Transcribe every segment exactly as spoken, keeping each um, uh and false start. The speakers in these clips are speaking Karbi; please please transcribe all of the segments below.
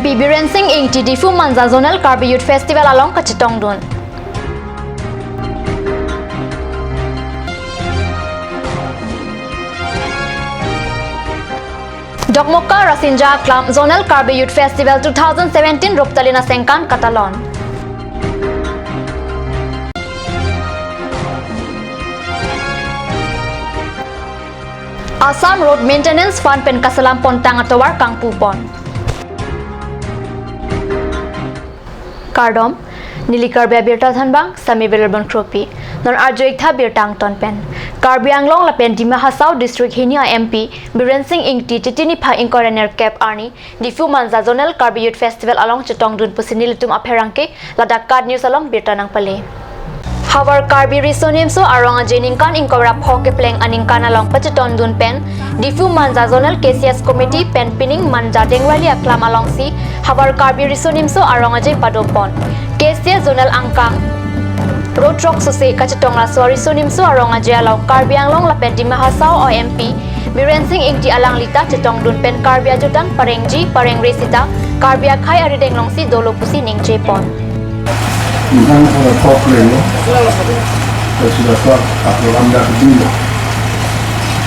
P Biren Singh Ingti Diphu Manja Zonal Karbi Youth Festival along kachetongdun. Dokmoka Rasinja Aklam Zonal Karbi Youth Festival two thousand seventeen Ruptalin asengkan katalon. Assam Road Maintenance Fund pen kaselam pontang atovar kangpupon. Kardom, neli Karbi Abirta thanbang, Sami Velalbon Kropi. Non arju-ik tha birta angton pen. Karbi Anglong lapen Dima Hasao District hini a-M P Biren Singh Ingti Chiti niphai ingkoi ra nerkep arni Diphu Manja Zonal Karbi Youth Festival along chetongdun pusi nelitum apherangke ladak KAT News along birta nangpale. Havar Karbi Riso Nimso Arong Aje ningkan ingkoi ra pho kepleng aningkan along pachetongdun pen Diphu Manja Zonal K C S Committee pen pining Manja Dengvaili Aklam alongsi Havar Karbi Riso Nimso Arong Aje padopon. K C S Zonal angkang Rotrok Suse kachetong laso Riso Nimso Arong Aje along Karbi Anglong lapen Dima Hasao a-M P Biren Singh Ingti alangli ta chetongdun pen Karbi ajutang parengji parengre sita Karbi akhei arideng alongsi dolo pusi ningjepon. Nang pada top lelo. Saya sudah top, aku lamda kedua.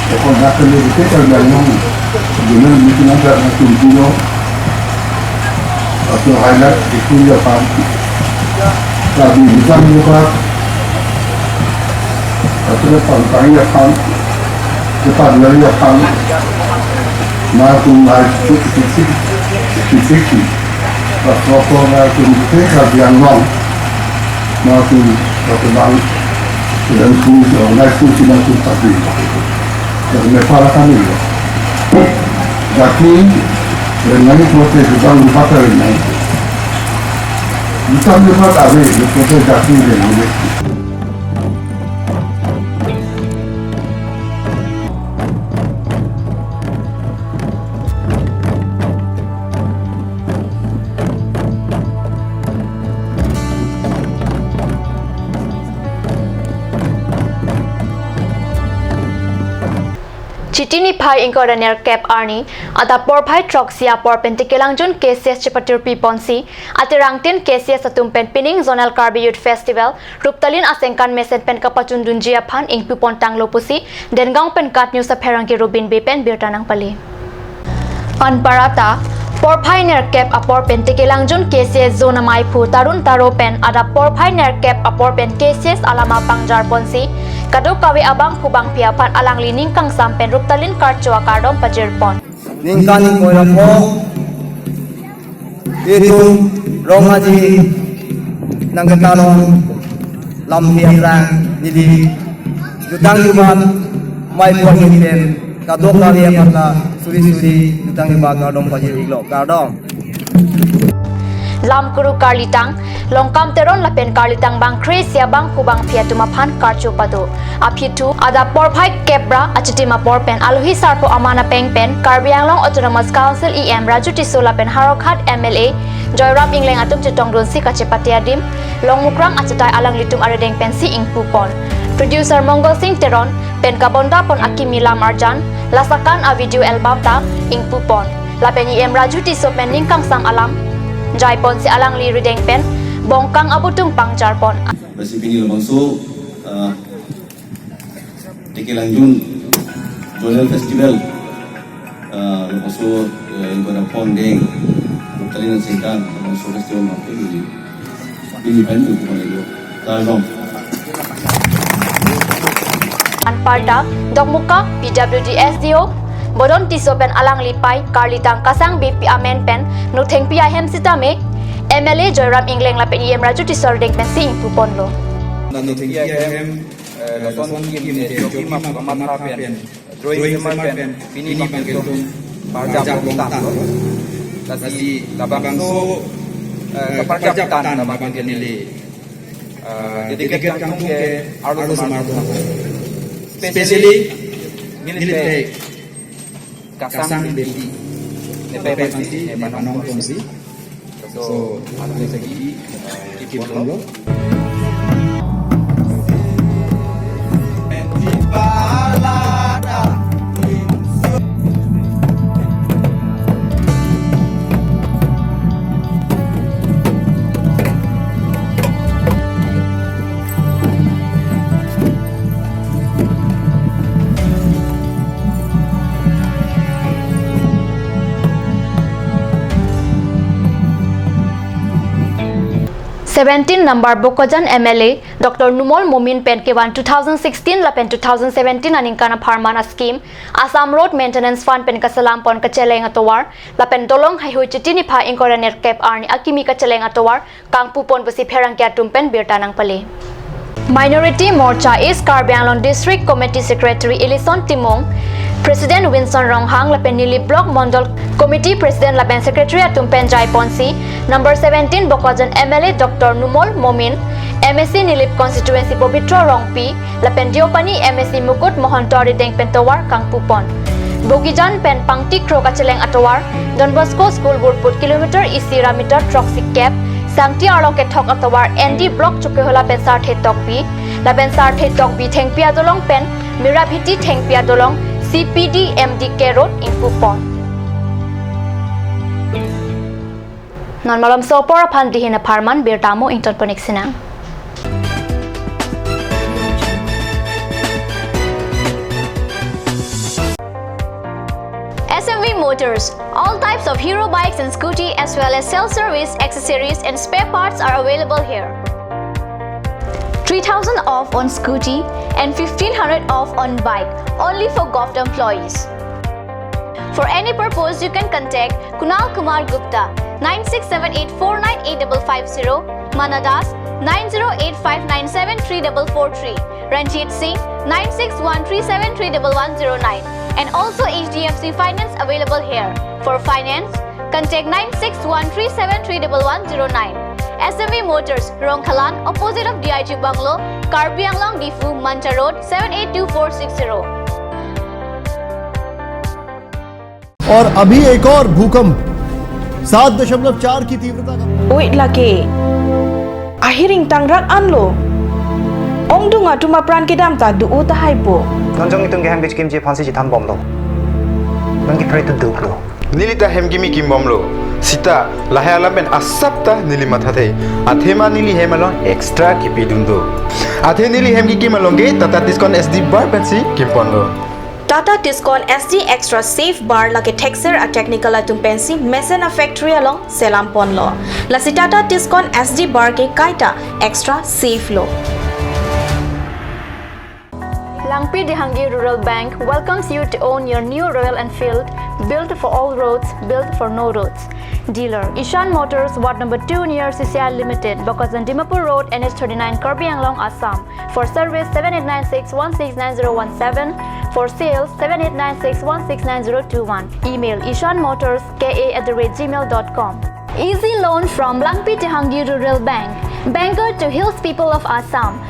Pokok dah kena kita kan dah ngomong. Dengan mungkin ada yang tunjuk. Atau highlight di kuliah pan. Tapi bukan juga. Atau pantang ya pan. Cepat lari ya pan. Nah, tu naik tu titik titik. Pas rokok naik tu titik, Karbi Anglong. Nah, tu satu bang. Dan tu, naik tu, tu, tu, tapi. Nepal kami ya. Jati, dengan itu saya juga lupa kali ini. Bukan lupa tapi, itu saya jati dengan itu. Chiti niphai ingkoi ra nerkep arni, adap porphai throksi apor pen Tekelangjun K C S chepatirpi ponsi, aterangtin K C S atum pen pining Zonal Karbi Youth Festival, Ruptalin asengkan mesen pen kapachundunji aphan ingpupon tanglo pusi, Dengaon pen KAT News apherangke Robin Bey pen birta nangpale. Anparta, porphai nerkep apor pen Tekelangjun K C S Zone amaiphu Tarun Taro pen adap porphai nerkep apor pen K C S alama pangjar ponsi, kadokave abangphu bangphi aphan alangli ning kangsam pen Ruptalin karcho akardom pajirpon. Ningkan ingkoi ra pho itum Rong Aje nangketalon lamthe aphrang neli jutang jumat amei pon pen kadokave aphan ta suri suri jutang jumat kardom pajir-iklo, kardom. Lamkuru Karlitang, Longkam Teron lapen Karlitang bangkre isi abangphu bangphi atum aphan karcho pado. Aphi thu, adap porphai kep ra achitim apor pen alohi sarpo aman apeng pen Karbi Anglong Autonomous Council E M Raju Tisso lapen Howraghat M L A Joyram Engleng atum chetongdunsi kachepate adim, Longmukrang achatai alanglitum arideng pensi ingpupon. Producer Mongol Singh Teron pen kabondapon akimi lam arjan, lasakan a-video album ta ingpupon. Lapen E M Raju Tisso pen ning kangsam alam jaiponsi alangli rideng pen bongkang abutung pangjarpon. Basi pini labangso, ah, Tekelangjun Zonal Festival, ah, labangso, eh, ingkoi ra pho angdeng, Ruptalin asengkan, labangso festival mangke ini. Ini pen itu kami itu. Kardom. Anparta, Dokmoka P W D S D O Bodon Tisso pen alangli pei Karlitang Kasang Beypi amen pen nothengpi ahem sitame M L A Joyram Engleng lapen E M Raju Tisso arideng pensi ingpuponlo. Nothengpi ahem, eh, lason kim ne tio kim ap kamatha pen drawing semer pen pini bang kelitum parjap longtanglo. Lasi labangso, eh, kaparjaptan labang ke neli, eh, dedicate kangtung ke arlo semer atum. Especially nelitum Kasang Beypi. Nepei pensi, nepei nongponsi. So, atu lagi, eh, keep on lo. seventeen number Bokajan M L A Doctor Numal Momin pen kevan two thousand sixteen lapen two thousand seventeen aningkan apharman a-scheme Assam Road Maintenance Fund pen kaselam pon kacheleng atovar lapen dolong heihui Chiti niphai ingkoi ra nerkep arni akimi kacheleng atovar kangpu pon pusi pherangke atum pen birta nangpale. Minority Morcha East Karbi Anglong District Committee Secretary Elison Timung, President Winson Ronghang lapen neli Block Mondol Committee President lapen Secretary atum pen jai ponsi number seventeen Bokajan M L A Doctor Numal Momin, M A C Nilip Constituency Pobitro Rongpi, lapen Deopani M A C Mukut Mohanty arideng pen tovar kangpu pon. Bokajan pen Pangtikro kacheleng atovar, Don Bosco School burput kilometer isi ra meter throksi kep, Sangti arlo kethok atovar N D Block Chokihola pen Sarthe Tokbi, lapen Sarthe Tokbi thengpi adolong pen Mirabhiti thengpi adolong C P D M D K Road ingpu pon. Non malomso apor aphan dihin apharman birta mo ington pon-ik sinang. S M V Motors, all types of Hero bikes and scooty as well as self-service accessories and spare parts are available here. Three thousand off on scooty and fifteen hundred off on bike, only for govt employees. For any purpose, you can contact Kunal Kumar Gupta, nine six seven eight four nine eight double five zero, Mana Das, nine zero eight five nine seven three double four three, Ranjit Singh, nine six one three seven three double one zero nine, and also H D F C Finance available here. For finance, contact nine six one three seven three double one zero nine. S M V Motors, Rongkhalan, opposite of D I G Bungalow, Karbi Anglong, Diphu, Manja Road, seven eight two four six zero. और अभी एक और भूकंप सात दशमलव चार की तीव्रता का Oi lake. Ahiring tangrak anlo. Ongdung atum apran kedam ta do tahai po. Non jong itum kehem kechikimji aphansi chethan bomlo. Non kipre tu duklo. Neli ta hem kimi kim bomlo. Sita lahai alam pen asap ta neli mathathe. Athema neli hem along extra kipidun do. Athe neli hem kikim along ke Tata Tiscon S D bar pensi kim ponlo. Tata Tiscon S D Extra Safe Bar lake thekser a-technical atum pensi mesen a-factory along selam ponlo. Lasi Tata Tiscon S D Bar ke kaita extra safe lo. Langpi Dehangi Rural Bank welcomes you to own your new Royal Enfield, built for all roads, built for no roads. Dealer, Ishan Motors, Ward number two near C C I Limited, Bokajan Dimapur Road, N H thirty-nine, Karbi Anglong, Assam. For service, seven eight nine six one six nine zero one seven. For sales, seven eight nine six one six nine zero two one. Email ishanmotorska at the rate gmail dot com. Easy loan from Langpi Dehangi Rural Bank, banker to hills people of Assam.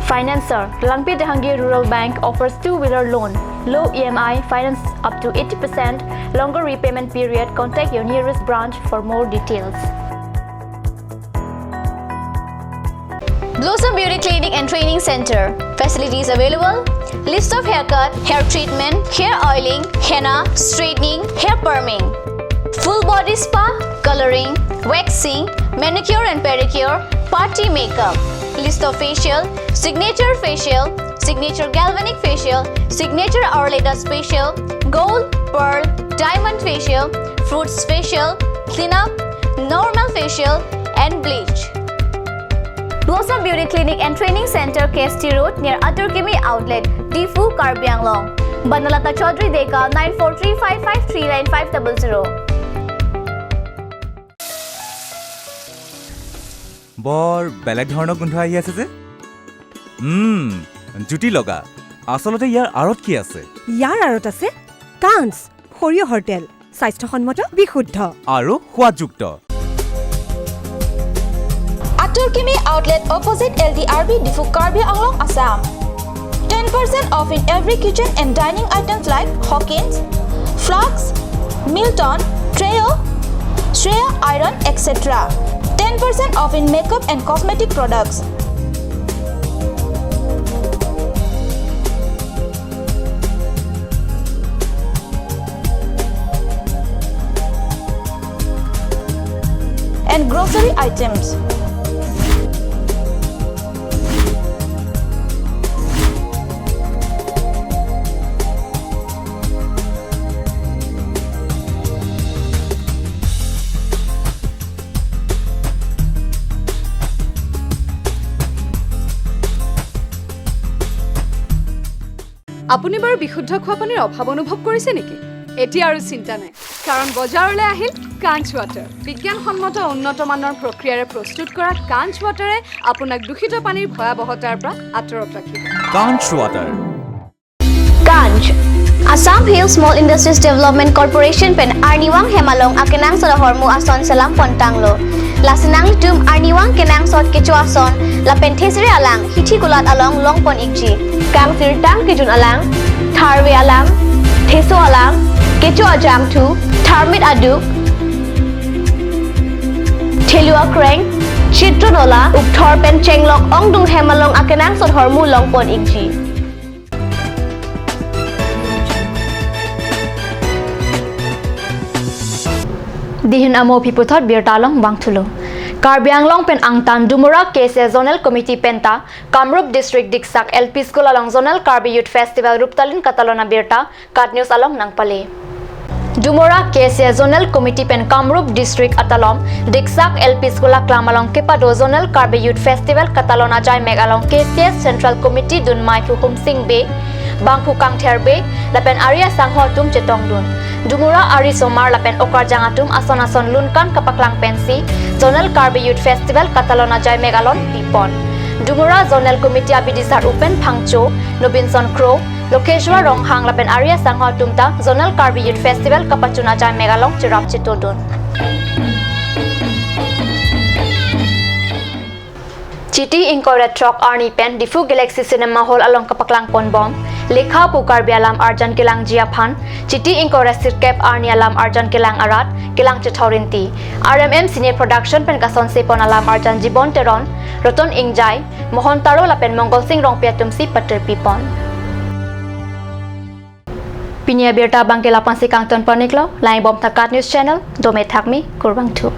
Financer, Langpi Dehangi Rural Bank offers two-wheeler loan, low E M I, finance up to eighty percent, longer repayment period. Contact your nearest branch for more details. Blossom Beauty Clinic and Training Center. Facilities available: list of haircut, hair treatment, hair oiling, henna, straightening, hair perming, full body spa, coloring, waxing, manicure and pedicure, party makeup, list of facial, signature facial, signature galvanic facial, signature Arleda facial, gold, pearl, diamond facial, fruits facial, cleanup, normal facial, and bleach. Blossom Beauty Clinic and Training Center, K S T Road, near Atur Kimi Outlet, Diphu, Karbi Anglong. Banalata Chaudhary Deka, nine four three five five three nine five double zero. বৰ বেলেগ ধৰণৰ গোন্ধ আহি আছে যে। উম, জুতি লগা। আচলতে ইয়াৰ আঁৰত কি আছে? ইয়াৰ আঁৰত আছে কাঞ্চ, সৰিয়হৰ তেল, স্বাস্থ্যসন্মত, বিশুদ্ধ। আৰু সোৱাদযুক্ত। Atur Kimi Outlet, opposite L D R B, Diphu, Karbi Anglong, Assam. Ten percent off in every kitchen and dining items like Hawkins, flasks, Milton, Treo, Shreya iron, et cetera. Ten percent off in makeup and cosmetic products. And grocery items. আপুনি বাৰু বিশুদ্ধ খোৱা পানীৰ অভাৱ অনুভৱ কৰিছে নেকি? এতিয়া আৰু চিন্তা নাই, কাৰণ বজাৰলৈ আহিল কাঞ্চ ৱাটাৰ। বিজ্ঞানসন্মত উন্নত মানৰ প্ৰক্ৰিয়াৰে প্ৰস্তুত কৰা কাঞ্চ ৱাটাৰে আপোনাক দূষিত পানীৰ ভয়াৱহতাৰ পৰা আঁতৰত ৰাখিব। Kanch Water. Kanch, Assam Hill Small Industries Development Corporation pen arnivang hem along akenangsot ahormu ason selam pon tanglo. Lasi nanglitum arnivang kenangsot kecho ason lapen thesere alang hithi kulat along long pon ikji. Kangsirtang kejun alang, tharve alang, theso alang, kecho ajangthu, tharmit aduk, thelu akreng, chitro nola, ukthor pen chenglok ongdung hem along akenangsot ahormu long pon ikji. Dihin amo aphi puthot birta along vangthulo. Karbi Anglong pen angtan Dumura K C A Zonal Committee penta Kamrup District Diksak L P School along Zonal Karbi Youth Festival ruptalin katalon abirta KAT News along nangpale. Dumura K C A Zonal Committee pen Kamrup District atalom Diksak L P School aklam along kepado Zonal Karbi Youth Festival katalon ajaimek along K C A Central Committee dunmai Phu Humsing Bey, bangphu Kangther Bey lapen ari asangho atum chetongdun. Dumura arisomar lapen okarjang atum ason ason lunkan kapaklang pensi Zonal Karbi Youth Festival katalon ajaimek along pipon. Dumura Zonal Committee abidisar Upen Phangcho, Nobinson Kro, Lokeshwar Ronghang lapen ari asangho atum ta Zonal Karbi Youth Festival kapachun ajaimek along cherap chetodun. Chiti ingkoi ra throk arni pen Diphu Galaxy Cinema Hall along kapaklang ponbom Lekha Pu Karbi Alam Arjan Kelangji aphan, Chiti ingkoi ra sirkep arni alam arjan kelang arat kelang chethor inti. R M M Cine Production pen kasonse pon alam arjan Jibon Teron, Roton Ingjai, Mohon Taro lapen Mongol Sing Rongpi atumsi patir pipon. Pini abirta abangke lapu-ansi kangton pon iklo, langbom tha KAT News Channel, dome thakmi, kurvangthu.